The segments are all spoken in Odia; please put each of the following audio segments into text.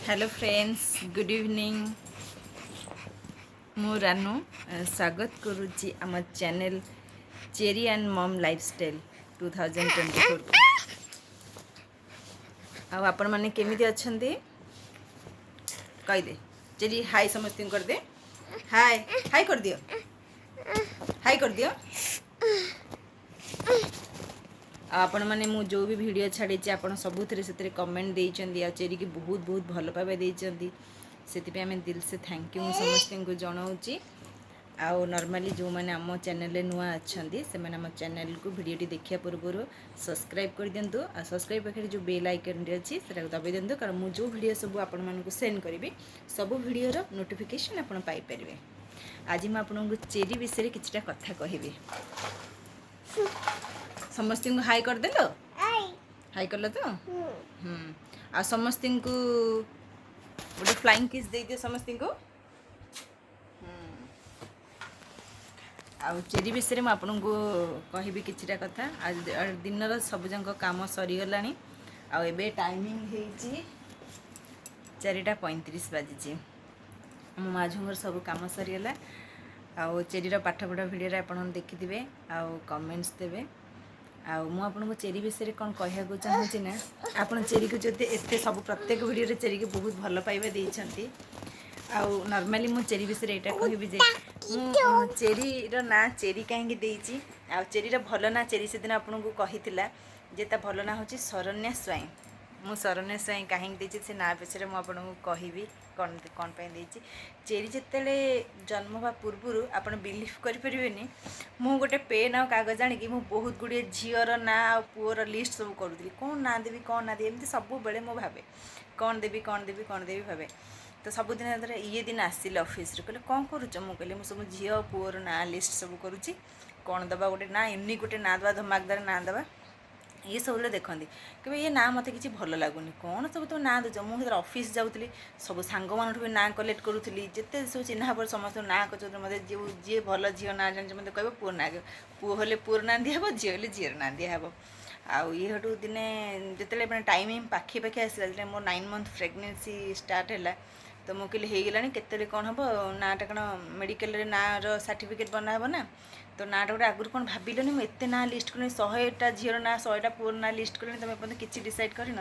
Hello friends, good evening. ମୁଁ ରାନୁ ସ୍ୱାଗତ କରୁଛି ଆମ channel cherry and mom lifestyle 2024। ଆଉ ଆପଣମାନେ କେମିତି ଅଛନ୍ତି କହିଦେ ଚେରି। ହାଇ ସମସ୍ତଙ୍କୁ କରିଦେ। ହାଇ, ହାଇ କରିଦିଅ, ହାଇ କରିଦିଅ। ଆଉ ଆପଣମାନେ ମୁଁ ଯେଉଁ ବି ଭିଡ଼ିଓ ଛାଡ଼ିଛି, ଆପଣ ସବୁଥିରେ ସେଥିରେ କମେଣ୍ଟ ଦେଇଛନ୍ତି ଆଉ ଚେରିକି ବହୁତ ବହୁତ ଭଲ ପାଇବା ଦେଇଛନ୍ତି। ସେଥିପାଇଁ ଆମେ ଦିଲ ସେ thank you ମୁଁ ସମସ୍ତଙ୍କୁ ଜଣାଉଛି। ଆଉ ନର୍ମାଲି ଯେଉଁମାନେ ଆମ ଚ୍ୟାନେଲରେ ନୂଆ ଅଛନ୍ତି, ସେମାନେ ଆମ ଚ୍ୟାନେଲକୁ ଭିଡ଼ିଓଟି ଦେଖିବା ପୂର୍ବରୁ ସବସ୍କ୍ରାଇବ୍ କରିଦିଅନ୍ତୁ ଆଉ ସବସ୍କ୍ରାଇବ୍ ପାଖରେ ଯେଉଁ ବେଲ୍ ଆଇକନ୍ଟି ଅଛି, ସେଟାକୁ ଦବାଇ ଦିଅନ୍ତୁ, କାରଣ ମୁଁ ଯେଉଁ ଭିଡ଼ିଓ ସବୁ ଆପଣମାନଙ୍କୁ ସେଣ୍ଡ କରିବି, ସବୁ ଭିଡ଼ିଓର ନୋଟିଫିକେସନ୍ ଆପଣ ପାଇପାରିବେ। ଆଜି ମୁଁ ଆପଣଙ୍କୁ ଚେରି ବିଷୟରେ କିଛିଟା କଥା କହିବି। ସମସ୍ତଙ୍କୁ ହାଇ କରିଦେଲ? ହାଇ କଲ ତ? ହୁଁ। ଆଉ ସମସ୍ତଙ୍କୁ ଗୋଟେ ଫ୍ଲାଇଂ କିସ୍ ଦେଇଦିଅ ସମସ୍ତଙ୍କୁ। ଆଉ ଚେରି ବିଷୟରେ ମୁଁ ଆପଣଙ୍କୁ କହିବି କିଛିଟା କଥା। ଆଜି ଦିନର ସବୁଯାକ କାମ ସରିଗଲାଣି ଆଉ ଏବେ ଟାଇମିଂ ହେଇଛି 4ଟା 35 ବାଜିଛି। ମୋ ମା ଝିଅଙ୍କର ସବୁ କାମ ସରିଗଲା। ଆଉ ଚେରିର ପାଠପଢ଼ା ଭିଡ଼ିଓରେ ଆପଣ ଦେଖିଥିବେ ଆଉ କମେଣ୍ଟସ୍ ଦେବେ। ଆଉ ମୁଁ ଆପଣଙ୍କୁ ଚେରି ବିଷୟରେ କ'ଣ କହିବାକୁ ଚାହୁଁଛି ନା, ଆପଣ ଚେରିକୁ ଯଦି ଏତେ ସବୁ ପ୍ରତ୍ୟେକ ଭିଡ଼ିଓରେ ଚେରିକୁ ବହୁତ ଭଲ ପାଇବା ଦେଇଛନ୍ତି। ଆଉ ନର୍ମାଲି ମୁଁ ଚେରି ବିଷୟରେ ଏଇଟା କହିବି ଯେ ମୁଁ ଚେରିର ନାଁ ଚେରି କାହିଁକି ଦେଇଛି ଆଉ ଚେରିର ଭଲ ନାଁ, ଚେରି ସେଦିନ ଆପଣଙ୍କୁ କହିଥିଲା ଯେ ତା ଭଲ ନାଁ ହେଉଛି ଶରଣ୍ୟା ସ୍ୱାଇଁ। ମୁଁ ଶରଣ୍ୟା ସ୍ୱାଇଁ କାହିଁକି ଦେଇଛି, ସେ ନାଁ ବିଷୟରେ ମୁଁ ଆପଣଙ୍କୁ କହିବି କ'ଣ କ'ଣ ପାଇଁ ଦେଇଛି। ଚେରି ଯେତେବେଳେ ଜନ୍ମ ହେବା ପୂର୍ବରୁ, ଆପଣ ବିଲିଭ୍ କରିପାରିବେନି, ମୁଁ ଗୋଟେ ପେନ୍ ଆଉ କାଗଜ ଆଣିକି ମୁଁ ବହୁତ ଗୁଡ଼ିଏ ଝିଅର ନାଁ ଆଉ ପୁଅର ଲିଷ୍ଟ ସବୁ କରୁଥିଲି। କ'ଣ ନାଁ ଦେବି, କ'ଣ ନାଁ ଦେବି, ଏମିତି ସବୁବେଳେ ମୁଁ ଭାବେ, କ'ଣ ଦେବି, କ'ଣ ଦେବି, କ'ଣ ଦେବି ଭାବେ। ତ ସବୁଦିନ ଯେତେବେଳେ ଇଏ ଦିନ ଆସିଲେ ଅଫିସରୁ, କହିଲେ, "କ'ଣ କରୁଛ?" ମୁଁ କହିଲି, "ମୁଁ ସବୁ ଝିଅ ଆଉ ପୁଅର ନାଁ ଲିଷ୍ଟ ସବୁ କରୁଛି। କ'ଣ ଦେବା ଗୋଟେ ନାଁ, ୟୁନିକ୍ ଗୋଟେ ନାଁ ଦେବା, ଧମାକଦାର ନାଁ ଦେବା।" ଇଏ ସବୁବେଳେ ଦେଖନ୍ତି, କେବେ ଇଏ ନାଁ ମୋତେ କିଛି ଭଲ ଲାଗୁନି, କ'ଣ ସବୁ ତୁମେ ନାଁ ଦେଉଛ? ମୁଁ ଯେତେବେଳେ ଅଫିସ୍ ଯାଉଥିଲି, ସବୁ ସାଙ୍ଗମାନଙ୍କଠୁ ବି ନାଁ କଲେକ୍ଟ କରୁଥିଲି। ଯେତେ ସବୁ ଚିହ୍ନା ପରେ ସମସ୍ତଙ୍କୁ ନାଁ କରୁଛନ୍ତି ମୋତେ। ଯେଉଁ ଯିଏ ଭଲ ଝିଅ ନାଁ ଜାଣିଛି, ମୋତେ କହିବ ପୁଅ ନାଁ। ପୁଅ ହେଲେ ପୁଅର ନାଁ ଦିଆହେବ, ଝିଅ ହେଲେ ଝିଅର ନାଁ ଦିଆହେବ। ଆଉ ଇଏ ହେଠୁ ଦିନେ ଯେତେବେଳେ ମାନେ ଟାଇମିଂ ପାଖେ ପାଖେ ଆସିଲା, ଯେତେବେଳେ ମୋର 9 ମନ୍ଥ ପ୍ରେଗନେନ୍ସି ଷ୍ଟାର୍ଟ ହେଲା, ତ ମୁଁ କହିଲି ହେଇଗଲାଣି, କେତେବେଳେ କ'ଣ ହେବ ନାଁଟା, କ'ଣ ମେଡ଼ିକାଲରେ ନାଁର ସାର୍ଟିଫିକେଟ୍ ବନା ହେବ ନା, ତ ନାଁଟା ଗୋଟେ ଆଗରୁ କ'ଣ ଭାବିଲନି? ମୁଁ ଏତେ ନାଁ ଲିଷ୍ଟ କଲିଣି, 100ଟା ଝିଅର ନାଁ, 100ଟା ପୁଅର ନାଁ ଲିଷ୍ଟ କଲିଣି, ତୁମେ ଏପର୍ଯ୍ୟନ୍ତ କିଛି ଡିସାଇଡ଼୍ କରିନ?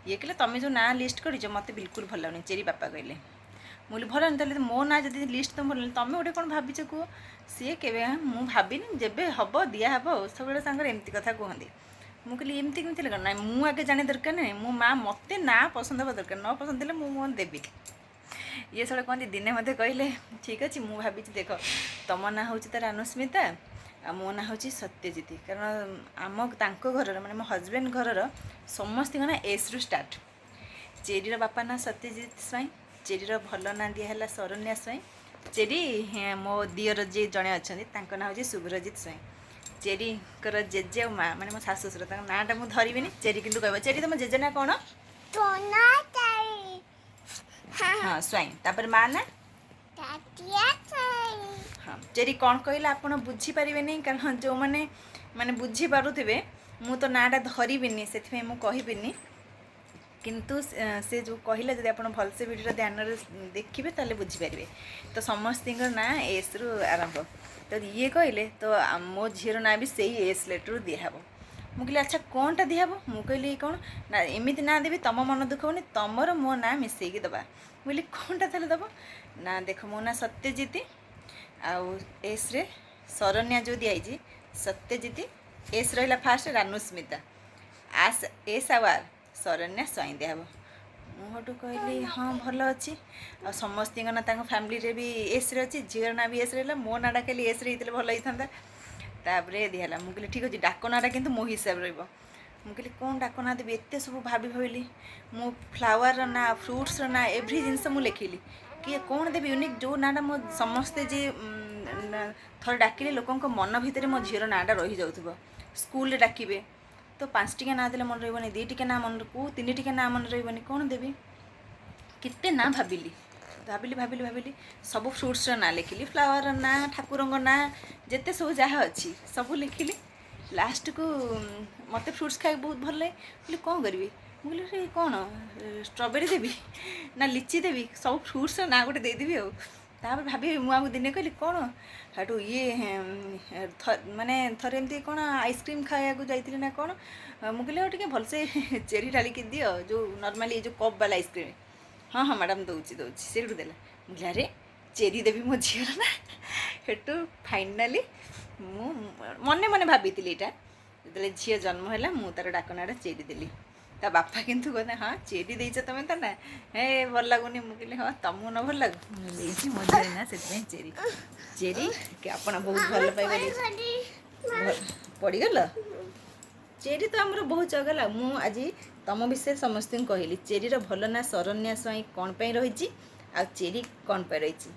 ଇଏ କହିଲେ, "ତମେ ଯେଉଁ ନାଁ ଲିଷ୍ଟ କରିଛ, ମୋତେ ବିଲକୁଲ ଭଲ ଲାଗୁନି।" ଚେରି ବାପା କହିଲେ। ମୁଁ କହିଲି, "ଭଲ ଲାଗୁନି? ତାହେଲେ ମୋ ନାଁ ଯଦି ଲିଷ୍ଟ ତମ ଭଲ ଲାଗୁନି, ତମେ ଗୋଟେ କ'ଣ ଭାବିଛ କୁହ।" ସିଏ କେବେ, "ମୁଁ ଭାବିନି, ଯେବେ ହେବ ଦିଆହେବ।" ସବୁବେଳେ ତାଙ୍କର ଏମିତି କଥା କୁହନ୍ତି। ମୁଁ କହିଲି, "ଏମିତି କେମିତି ହେଲା?" "ନାଇଁ, ମୁଁ ଆଗେ ଜାଣିବା ଦରକାର ନାହିଁ। ମୋ ମା ମୋତେ ନାଁ ପସନ୍ଦ ହେବା ଦରକାର, ନ ପସନ୍ଦ ହେଲେ ମୁଁ ମୋ ଦେବି।" ଇଏ ସବୁବେଳେ କହନ୍ତି। ଦିନେ ମୋତେ କହିଲେ, "ଠିକ୍ ଅଛି, ମୁଁ ଭାବିଛି, ଦେଖ, ତମ ନାଁ ହେଉଛି ତାର ଅନୁସ୍ମିତା ଆଉ ମୋ ନାଁ ହେଉଛି ସତ୍ୟଜିତ।" କାରଣ ଆମ ତାଙ୍କ ଘରର, ମାନେ ମୋ ହଜବେଣ୍ଡ ଘରର ସମସ୍ତଙ୍କ ନାଁ ଏସ୍ରୁ ଷ୍ଟାର୍ଟ। ଚେରିର ବାପା ନାଁ ସତ୍ୟଜିତ ସ୍ୱାଇଁ। ଚେରିର ଭଲ ନାଁ ଦିଆହେଲା ଶରଣ୍ୟା ସ୍ୱାଇଁ। ଚେରି ମୋ ଦିଅର ଯିଏ ଜଣେ ଅଛନ୍ତି, ତାଙ୍କ ନାଁ ହେଉଛି ଶୁଭ୍ରଜିତ ସ୍ୱାଇଁ। ଚେରିଙ୍କର ଜେଜେ ଆଉ ମା, ମାନେ ମୋ ଶାଶୁ ଶ୍ୱଶୁର, ତାଙ୍କ ନାଁଟା ମୁଁ ଧରିବିନି, ଚେରି କିନ୍ତୁ କହିବ। ଚେରି, ତମ ଜେଜେ ନାଁ କ'ଣ? ହଁ, ସ୍ୱାଇଁ। ତାପରେ ମା ନା? ହଁ, ଚେରି କ'ଣ କହିଲା ଆପଣ ବୁଝିପାରିବେନି, କାରଣ ଯେଉଁମାନେ ମାନେ ବୁଝିପାରୁଥିବେ, ମୁଁ ତ ନାଁଟା ଧରିବିନି, ସେଥିପାଇଁ ମୁଁ କହିବିନି। କିନ୍ତୁ ସେ ଯେଉଁ କହିଲା, ଯଦି ଆପଣ ଭଲସେ ଭିଡ଼ିଓଟା ଧ୍ୟାନରେ ଦେଖିବେ, ତାହେଲେ ବୁଝିପାରିବେ। ତ ସମସ୍ତଙ୍କର ନାଁ ଏସ୍ରୁ ଆରମ୍ଭ। ତ ଇଏ କହିଲେ, ତ ମୋ ଝିଅର ନାଁ ବି ସେଇ ଏସ୍ ଲେଟର୍ରୁ ଦିଆହେବ। ମୁଁ କହିଲି, "ଆଚ୍ଛା, କ'ଣଟା ଦିଆହେବ?" ମୁଁ କହିଲି, "କ'ଣ ନା, ଏମିତି ନାଁ ଦେବି ତମ ମନ ଦୁଃଖ ହେବନି, ତମର ମୋ ନାଁ ମିଶେଇକି ଦେବା।" ମୁଁ କହିଲି, "କ'ଣଟା ତାହେଲେ ଦେବ?" ନା, ଦେଖ, ମୋ ନାଁ ସତ୍ୟଜିତ ଆଉ ଏସ୍ରେ ଶରଣ୍ୟା ଯେଉଁ ଦିଆହେଇଛି, ସତ୍ୟଜିତ ଏସ୍ ରହିଲା ଫାଷ୍ଟ, ରାନୁସ୍ମିତା ଆସ୍ ଏସ୍ ଆଉ ଆର୍, ଶରଣ୍ୟା ସ୍ୱାଇଁ ଦିଆହେବ। ମୁଁ ହେଠୁ କହିଲି, "ହଁ, ଭଲ ଅଛି।" ଆଉ ସମସ୍ତଙ୍କ ନାଁ ତାଙ୍କ ଫ୍ୟାମିଲିରେ ବି ଏସ୍ରେ ଅଛି, ଝିଅର ନାଁ ବି ଏସ୍ରେ ହେଲା, ମୋ ନାଁଟା ଖାଲି ଏସ୍ରେ ହେଇଥିଲେ ଭଲ ହେଇଥାନ୍ତା। ତାପରେ ଦିଆହେଲା। ମୁଁ କହିଲି, "ଠିକ୍ ଅଛି, ଡାକ ନାଁଟା କିନ୍ତୁ ମୋ ହିସାବରେ ରହିବ।" ମୁଁ କହିଲି, "କ'ଣ ଡାକ ନାଁ ଦେବି?" ଏତେ ସବୁ ଭାବି ଭାବିଲି ମୁଁ, ଫ୍ଲାୱାରର ନାଁ, ଫ୍ରୁଟ୍ସର ନାଁ, ଏଭ୍ରି ଜିନିଷ ମୁଁ ଲେଖିଲି କି କ'ଣ ଦେବି ୟୁନିକ୍, ଯେଉଁ ନାଁଟା ମୋ ସମସ୍ତେ ଯିଏ ଥରେ ଡାକିଲେ ଲୋକଙ୍କ ମନ ଭିତରେ ମୋ ଝିଅର ନାଁଟା ରହିଯାଉଥିବ। ସ୍କୁଲରେ ଡାକିବେ ତ ପାଞ୍ଚ ଟିକିଆ ନାଁ ଦେଲେ ମନେ ରହିବନି, ଦୁଇ ଟିକିଆ ନାଁ ମନେ, କେଉଁ ତିନି ଟିକିଆ ନାଁ ମନେ ରହିବନି। କ'ଣ ଦେବି? କେତେ ନାଁ ଭାବିଲି, ଭାବିଲି, ଭାବିଲି, ଭାବିଲି। ସବୁ ଫ୍ରୁଟ୍ସର ନାଁ ଲେଖିଲି, ଫ୍ଲାୱାରର ନାଁ, ଠାକୁରଙ୍କ ନାଁ, ଯେତେ ସବୁ ଯାହା ଅଛି ସବୁ ଲେଖିଲି। ଲାଷ୍ଟକୁ ମୋତେ ଫ୍ରୁଟ୍ସ ଖାଇବାକୁ ବହୁତ ଭଲ ଲାଗେ ବୋଲି କ'ଣ କରିବି? ମୁଁ କହିଲି ଆରେ କ'ଣ ଷ୍ଟ୍ରବେରୀ ଦେବି ନା ଲିଚି ଦେବି, ସବୁ ଫ୍ରୁଟ୍ସର ନାଁ ଗୋଟେ ଦେଇଦେବି। ଆଉ ତାପରେ ଭାବି ମୁଁ ଆଉ ଦିନେ କହିଲି କ'ଣ, ସେଠୁ ଇଏ ମାନେ ଥରେ ଏମିତି କ'ଣ ଆଇସ୍କ୍ରିମ୍ ଖାଇବାକୁ ଯାଇଥିଲି ନା କ'ଣ, ମୁଁ କହିଲି ଆଉ ଟିକେ ଭଲସେ ଚେରି ଢାଳିକି ଦିଅ, ଯେଉଁ ନର୍ମାଲି ଏ ଯେଉଁ କପ୍ ବାଲା ଆଇସ୍କ୍ରିମ୍। ହଁ ହଁ ମ୍ୟାଡ଼ାମ୍, ଦେଉଛି ଦେଉଛି। ସେଇଠୁ ଦେଲା। ମୁଁ କହିଲି ଆରେ ଚେରି ଦେବି ମୋ ଝିଅର ନା। ସେଠୁ ଫାଇନାଲି ମୁଁ ମନେ ମନେ ଭାବିଥିଲି ଏଇଟା, ଯେତେବେଳେ ଝିଅ ଜନ୍ମ ହେଲା ମୁଁ ତାର ଡାକ ନାଁଟା ଚେରି ଦେଲି। ତା ବାପା କିନ୍ତୁ କହିଲେ, ହଁ ଚେରି ଦେଇଛ ତମେ ତ ନା, ହେ ଭଲ ଲାଗୁନି। ମୁଁ କହିଲି ହଁ ତମକୁ ନ ଭଲ ଲାଗୁ, ମୁଁ ଦେଇଛି ମୋ ଝିଅ ନା ସେଥିପାଇଁ ଚେରି। ଚେରି ଆପଣ ବହୁତ ଭଲ ପାଇବେ। ପଡ଼ିଗଲ ଚେରି ତ ଆମର ବହୁତ ଚଗଲା। ମୁଁ ଆଜି ତମ ବିଷୟରେ ସମସ୍ତଙ୍କୁ କହିଲି, ଚେରିର ଭଲ ନାଁ ଶରଣ୍ୟା ସ୍ୱାଇଁ କ'ଣ ପାଇଁ ରହିଛି ଆଉ ଚେରି କ'ଣ ପାଇଁ ରହିଛି।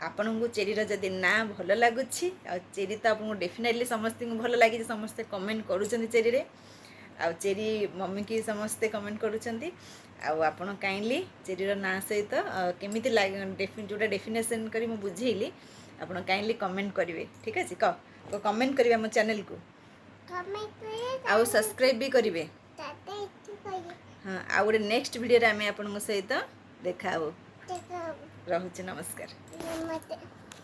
ଆପଣଙ୍କୁ ଚେରିର ଯଦି ନାଁ ଭଲ ଲାଗୁଛି, ଆଉ ଚେରି ତ ଆପଣଙ୍କୁ ଡେଫିନେଟଲି ସମସ୍ତଙ୍କୁ ଭଲ ଲାଗିଛି, ସମସ୍ତେ କମେଣ୍ଟ କରୁଛନ୍ତି ଚେରିରେ, ଆଉ ଚେରି ମମିକି ସମସ୍ତେ କମେଣ୍ଟ କରୁଛନ୍ତି। ଆଉ ଆପଣ କାଇଣ୍ଡଲି ଚେରିର ନାଁ ସହିତ କେମିତି ଯେଉଁଟା ଡେଫିନେସନ୍ କରି ମୁଁ ବୁଝେଇଲି, ଆପଣ କାଇଣ୍ଡଲି କମେଣ୍ଟ କରିବେ। ଠିକ୍ ଅଛି? କହ, କମେଣ୍ଟ କରିବେ ଆମ ଚ୍ୟାନେଲକୁ ଆଉ ସବସ୍କ୍ରାଇବ୍ ବି କରିବେ। ହଁ, ଆଉ ଗୋଟେ ନେକ୍ସଟ ଭିଡ଼ିଓରେ ଆମେ ଆପଣଙ୍କ ସହିତ ଦେଖା ହବୁ। ରହୁଛି, ନମସ୍କାର।